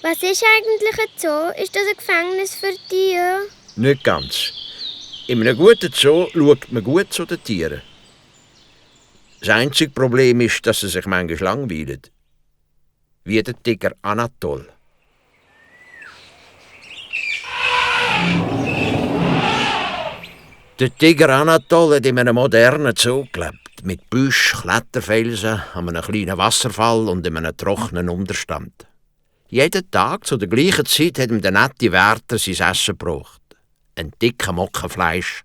Was ist eigentlich ein Zoo? Ist das ein Gefängnis für Tiere? Nicht ganz. In einem guten Zoo schaut man gut zu den Tieren. Das einzige Problem ist, dass sie sich manchmal langweilen. Wie der Tiger Anatol. Der Tiger Anatol hat in einem modernen Zoo gelebt. Mit Büsch, Kletterfelsen, an einem kleinen Wasserfall und in einem trockenen Unterstand. Jeden Tag zu der gleichen Zeit hat ihm der nette Wärter sein Essen gebracht. Ein dicker Mocken Fleisch.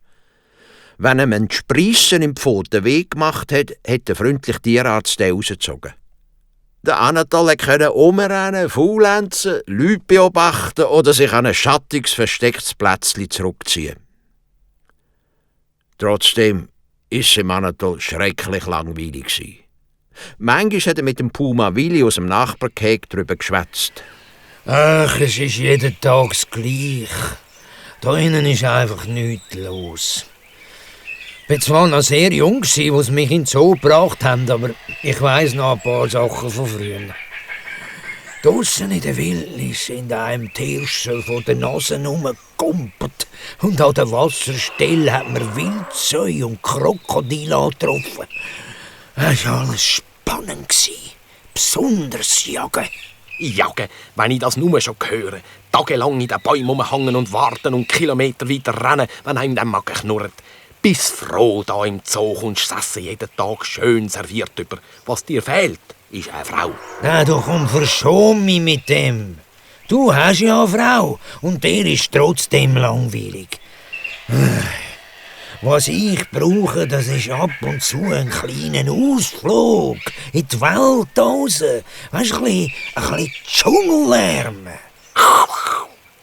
Wenn ihm ein Spreissen im Pfoten weh gemacht hat, hat der freundliche Tierarzt den rausgezogen. Der Anatol konnte umrennen, faulenzen, Leute beobachten oder sich an ein schattiges, verstecktes Plätzchen zurückziehen. Trotzdem war es im Anatol schrecklich langweilig. Manchmal hat er mit dem Puma Willi aus dem Nachbargehege darüber geschwätzt. Ach, es ist jeden Tag das Gleiche. Da innen ist einfach nichts los. Ich war zwar noch sehr jung, als sie mich in den Zoo gebracht haben, aber ich weiss noch ein paar Sachen von früher. Draussen in der Wildnis sind einem Tirsche vor der Nase herumgekumpelt und an der Wasserstelle hat man Wildsäue und Krokodile getroffen. Es war alles spannend. Besonders Jagen. Jagen, wenn ich das nur schon höre. Tagelang in den Bäumen rumhängen und warten und Kilometer weiter rennen, wenn einem der Magen knurrt. Bist froh, da im Zoo kommst du Essen jeden Tag schön serviert über. Was dir fehlt, ist eine Frau. Na, du komm, verschon mich mit dem. Du hast ja eine Frau und der ist trotzdem langweilig. Was ich brauche, das ist ab und zu ein kleiner Ausflug in die Welt raus. Weisst du, ein bisschen Dschungellärm.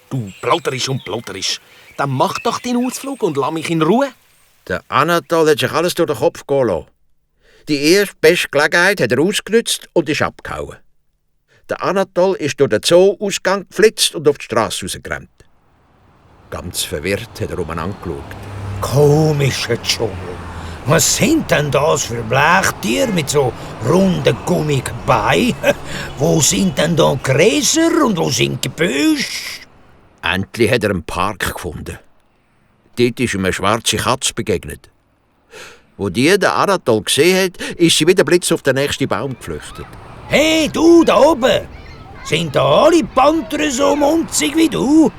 Du plotterisch und plotterisch. Dann mach doch den Ausflug und lass mich in Ruhe. Der Anatol hat sich alles durch den Kopf gehen lassen. Die erste beste Gelegenheit hat er ausgenutzt und ist abgehauen. Der Anatol ist durch den Zoo-Ausgang geflitzt und auf die Straße rausgerannt. Ganz verwirrt hat er umeinander geschaut. Komischer Dschungel. Was sind denn das für Blechtiere mit so runden, gummigen Beinen? Wo sind denn da Gräser und wo sind Gebüsch? Endlich hat er einen Park gefunden. Dort ist ihm eine schwarze Katze begegnet. Wo die den Anatol gesehen hat, ist sie wie der Blitz auf den nächsten Baum geflüchtet. Hey, du da oben! Sind da alle Panther so munzig wie du?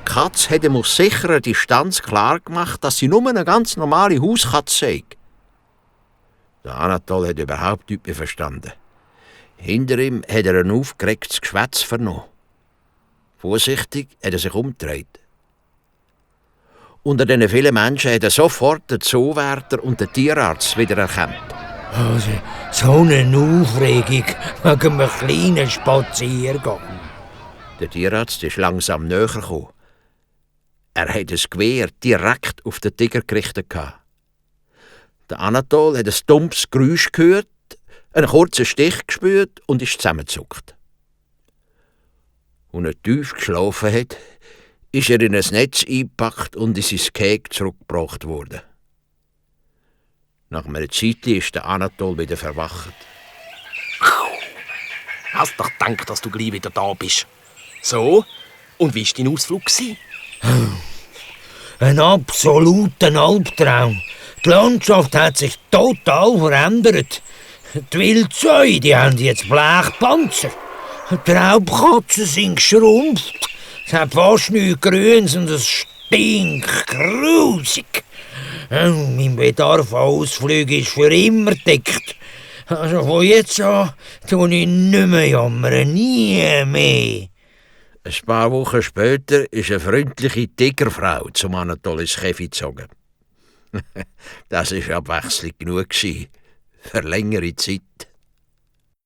Die Katze hat ihm aus sicherer Distanz klar gemacht, dass sie nur eine ganz normale Hauskatze sei. Der Anatol hat überhaupt nichts mehr verstanden. Hinter ihm hat er ein aufgeregtes Geschwätz vernommen. Vorsichtig hat er sich umgedreht. Unter diesen vielen Menschen hat er sofort den Zoowärter und den Tierarzt wiedererkannt. Also, so eine Aufregung wegen einem kleinen Spaziergang. Der Tierarzt ist langsam näher gekommen. Er hat das Gewehr direkt auf den Tiger gerichtet. Der Anatol hat ein dumpfes Geräusch gehört, einen kurzen Stich gespürt und ist zusammengezuckt. Als er tief geschlafen hat, ist er in ein Netz eingepackt und in sein Gehege zurückgebracht worden. Nach einer Zeit ist der Anatol wieder verwacht. Hast doch gedacht, dass du gleich wieder da bist. So, und wie war dein Ausflug? Ein absoluter Albtraum. Die Landschaft hat sich total verändert. Die Wildsäue, die haben jetzt Blechpanzer. Die Raubkatzen sind geschrumpft. Es hat fast nichts Grünes und es stinkt grusig. Mein Bedarf an Ausflügen ist für immer gedeckt. Also von jetzt an tue ich nicht mehr jammern, nie mehr. Ein paar Wochen später ist eine freundliche Tigerfrau zum Anatol ins Käfig gezogen. Das war Abwechslung genug für längere Zeit.